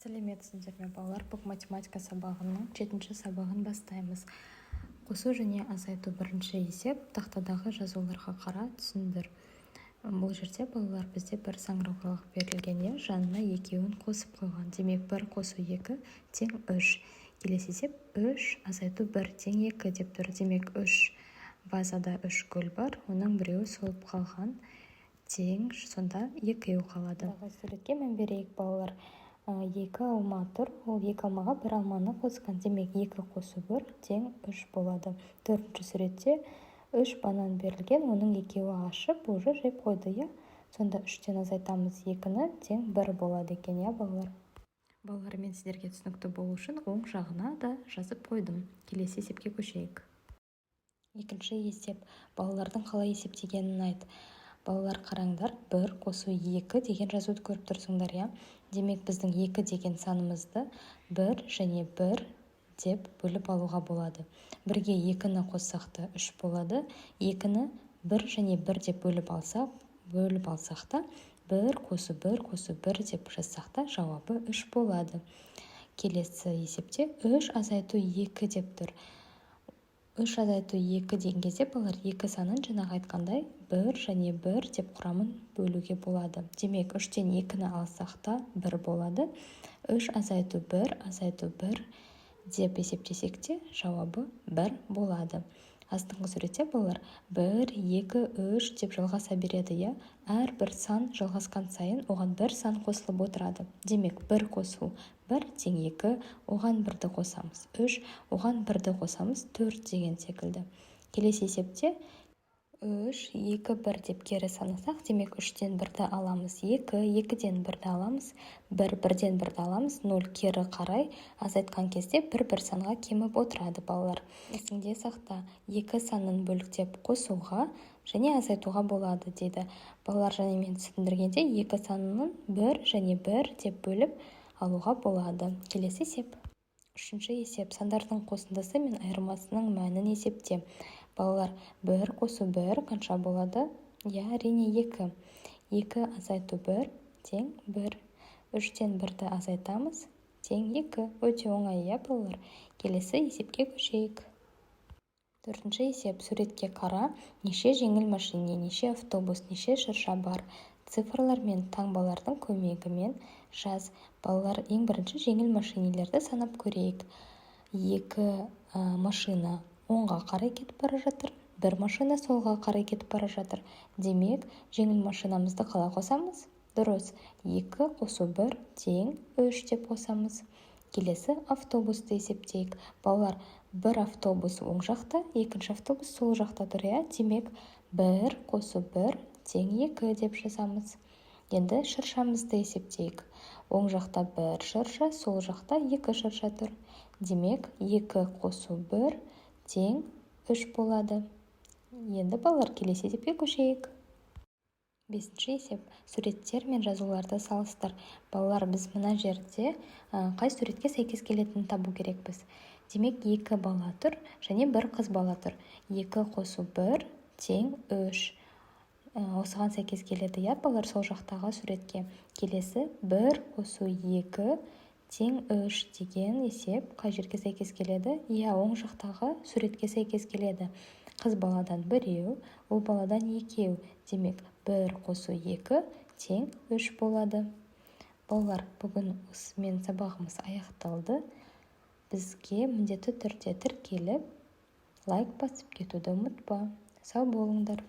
Сәлеметсіздер ме, балалар! Бүгін математика сабағының жетінші сабағын бастаймыз. Қосу және азайту. Бірінші есеп. Тақтадағы жазуларға қара, түсіндір. Бұл жерде, балалар, бізде бір саңырауқұлақ берілген, иә, жанына екеуін қосып қойған. Демек, бір қосу екі тең үш. Келесі есеп: үш азайту бір тең екі деп тұр. Демек, үш вазада үш гүл бар, оның біреуі солып қалған, тең сонда екеу қалады. Суретке мән берейік, балалар. Екі алма тұр, ол екі алмаға бір алманы қосқан. Демек, екі қосу бір тең үш болады. Төртінші суретте үш банан берілген, оның екеуі ашып, уже жеп қойды, иә. Сонда үштен азайтамыз екіні, тең бір болады екен, иә, балалар? Балалар, мен сіздерге түсінікті болу үшін оң жағына да жазып қойдым. Келесі есепке көшейік. Екінші есеп. Балалардың қалай есептегенін айт. Балалар, қараңдар, бір қосу екі деген жазуды көріп тұрсыңдар, иә. Демек, біздің екі деген санымызды бір және бір деп бөліп алуға болады. Бірге екіні қоссақ та, үш болады. Екіні бір және бір деп бөліп алсақ та, бір қосу бір қосу бір деп жазсақ та, жауабы үш болады. Келесі есепте үш азайту екі деп тұр. Үш азайту екі деген кезде, балалар, екі санын жаңағы айтқандай бір және бір деп құрамын бөлуге болады. Демек, үштен екіні алсақ та, бір болады. Үш азайту бір азайту бір деп есептесек те, жауабы бір болады. Астыңғы суретте, балалар, бір, екі, үш деп жалғаса береді, иә. Әрбір сан жалғасқан сайын оған бір сан қосылып отырады. Демек, бір қосу бір тең екі, оған бірді қосамыз, үш, оған бірді қосамыз, төрт деген секілді. Келесі есепте үш, екі, бір деп кері санасақ, демек, үштен бірді аламыз, екі, екіден бірді аламыз, бір, бірден бірді аламыз, нөл. Кері қарай азайтқан кезде бір-бір санға кеміп отырады. Балалар, есіңде сақта: екі санын бөліктеп қосуға және азайтуға болады дейді, балалар. Және мен түсіндіргенде, екі санын бір және бір деп бөліп алуға болады. Келесі есеп. Үшінші есеп. Сандардың қосындысы мен айырмасының мәнін есепте. Балалар, бір қосу бір қанша болады? Иә, әрине, екі. Екі азайту бір тең бір. Үштен бірді азайтамыз, тең екі. Өте оңай, иә, балалар? Келесі есепке көшейік. Төртінші есеп. Суретке қара: неше жеңіл машине, неше автобус, неше шырша бар? Цифрлар мен таңбалардың көмегімен жаз. Балалар, ең бірінші жеңіл машинелерді санап көрейік. Екі машина оңға қарай кетіп бара жатыр, бір машина солға қарай кетіп бара жатыр. Демек, жеңіл машинамызды қалай қосамыз? Дұрыс, екі қосу бір тең үш деп қосамыз. Келесі автобусты есептейік. Балалар, бір автобус оң жақта, екінші автобус сол жақта тұр, иә. Демек, бір қосу бір тең екі деп жазамыз. Енді шыршамызды есептейік. Оң жақта бір шырша, сол жақта екі шырша тұр. Демек, екі қосу бір тең үш болады. Енді, балалар, келесі есепке көшейік. Бесінші есеп. Суреттер мен жазуларды салыстыр. Балалар, біз мына жерде қай суретке сәйкес келетінін табу керекпіз. Демек, екі бала тұр және бір қыз бала тұр. Екі қосу бір тең үш, осыған сәйкес келеді, иә, балалар, сол жақтағы суретке. Келесі бір қосу екі тең үш деген есеп қай жерге сәйкес келеді? Иә, оң жақтағы суретке сәйкес келеді. Қыз баладан біреу, ұл баладан екеу. Демек, бір қосу екі тең үш болады. Балалар, бүгін осымен сабағымыз аяқталды. Бізге міндетті түрде тіркеліп, лайк басып кетуді ұмытпа. Сау болыңдар!